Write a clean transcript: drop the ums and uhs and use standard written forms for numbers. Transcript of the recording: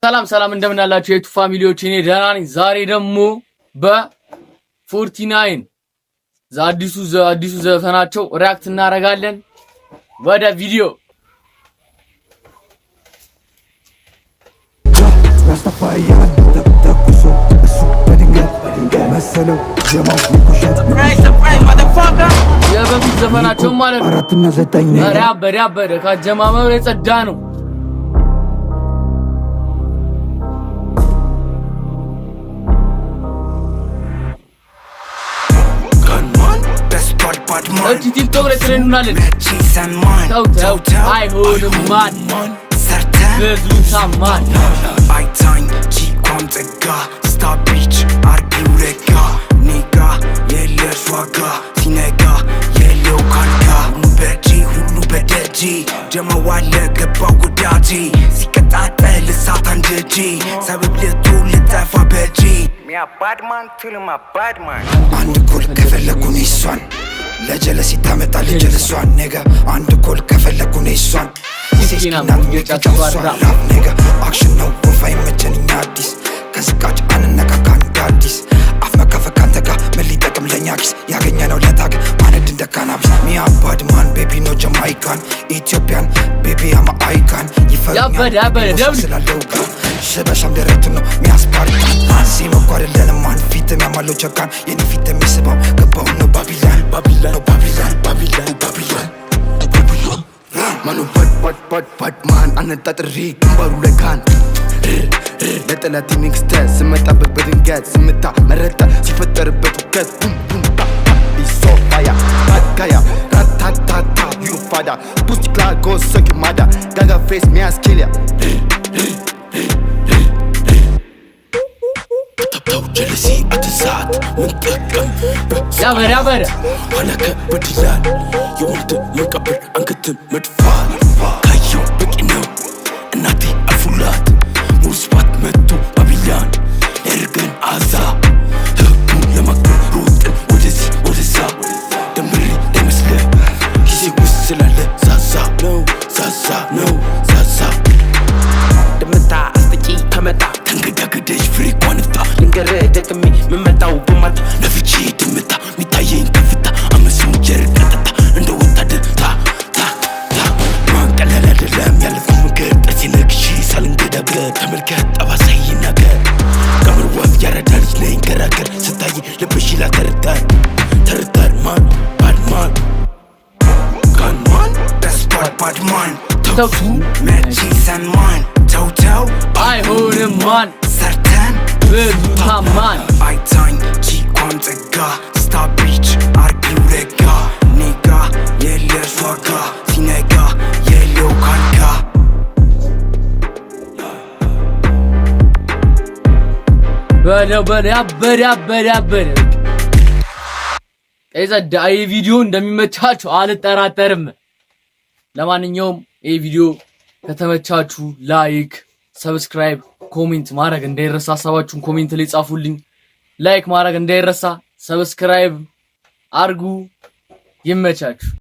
ሰላም ሰላም፣ እንደምን አላችሁ የቱ family ዎች? እኔ ደህና ነኝ። ዛሬ ደግሞ በ49 አዲሱ ዘፈናቸው react እናደርጋለን። ወደ ቪዲዮ። ራስታፋያን ተኩሶ እሱ በድንገት መሰለው ጀማው ሊኮሸት። የበፊት ዘፈናቸው ማለት ነው። 4 እና 9። ኧረ ያበደ ያበደ፣ ካጀማመሩ የጸዳ ነው። እቺ ቲክቶክ ላይ trend ሆናለች። ተው ተው አይሆንም ማን ብዙ ታማን። አይታኝ ቺኳም ጸጋ ስታቢች አርጊው ረጋ ኔጋ የለሽ ዋጋ ሲነጋ የለው ካልጋ ሁሉ በእጄ ሁሉ በደጄ ጀማዋለ ገባው ጉዳጄ ሲቀጣጠል እሳት አንድጄ ሰበብ ልቱ ልጠፋ በጄ። አንድ call ከፈለኩ እኔ እሷን ለጀለሲ ታመጣ ለጀለሷን nigga። አንድ call ከፈለኩ እኔ እሷን ሴስኪናት እሷን love nigga። Action ነው ወፍ አይመቸን እኛ አዲስ ከዝቃጭ አንነካካ እንደ አዲስ። አፍ መካፈት ካንተ ጋር ምን ሊጠቅም ለእኛ ኪስ? ያገኘነው ለታግ ማነድ እንደ cannabis። Me a bad man, baby, no Jamaican, Ethiopian baby, I'm icon። ያበደ ያበደ ይፈሩኛል ደብል። ስላለው ጋር ሽበሻም ደረቱን ነው ሚያስፓርታን። ዜማ እኮ አይደለንም ማን ፊትም ያማለው ቸካን። የኔ ፊት የሚስበው ገባው ነው ባቢላን ባቢላን ነው ባቢላን ባቢላን ባቢላን። ማኑ bad bad bad bad man አነጣጥሬ ግንባሩ ላይ ካን ለጠላት ንግስተ ስመጣበት በድንገት ዝምታ መረጠ ሲፈጠርበት ውከት ቡም ቡም ባ ሶፋያ ባጋያ ራታታታ ዩፋዳ ፑስቲ ክላጎ ሰኪ ማዳ ጋጋ ፌስ ሚያስኪልያ። ተው ጀለሲ አትሳት ምን ጠቀም ያበደ ያበደ። ኋላ ከበድ ይላል የወንድ መቀበር አንገትን መድፋት ካየው በቂ ነው። እናቴ አልፉላት ሙስባት መቶ ባቢላን ያደርገን አዛ ህጉን ለማክበር ሮጥን ወደዚህ ወደዛ ደምሬ እንዳይመስለ ጊዜ ውስጥ ስላለ ዛዛ ነው ዛዛ ነው ዛዛ። ድምታ አስጠጪ ከመጣ ተንገዳገደች ፍሬኳ ነፍታ። ልንገርህ ደግሜ ምመጣው በማታ። ነፍቼ ድምታ ሚታየኝ ከፍታ አመሱን ጀር ቀጥታ እንደ ወታደር ታ ታ ታ ማን ቀላል አይደለም ያለፍኩት መንገድ። ጥርሴ ነክሼ ሳልንገዳገድ ተመልከት ጠባሳ ይናገር ቀምር ወፍ ያረዳ ልጅ ነኝ ገራገር ስታይ ልብሽ ይላል ተርተር ተርተር man bad man gunman በስቷል bad man ተኩሱ መቼ ሰማን ተው ተው አይሆንም ማን ሰርተን ብዙ ታማን። አይታኝ ቺኳም ጸጋ ስታቢች አርጊው ረጋ ኔጋ የለሽ ዋጋ ሲነጋ የለው ካልጋ። በለው በለው፣ ያበደ ያበደ ያበደ። የጸዳ። ይህ ቪዲዮ እንደሚመቻችሁ አልጠራጠርም። ለማንኛውም ይህ ቪዲዮ ከተመቻችሁ like፣ subscribe፣ comment ማድረግ እንዳይረሳ። ሀሳባችሁን comment ላይ ጻፉልኝ። Like ማድረግ እንዳይረሳ፣ subscribe አርጉ። ይመቻችሁ።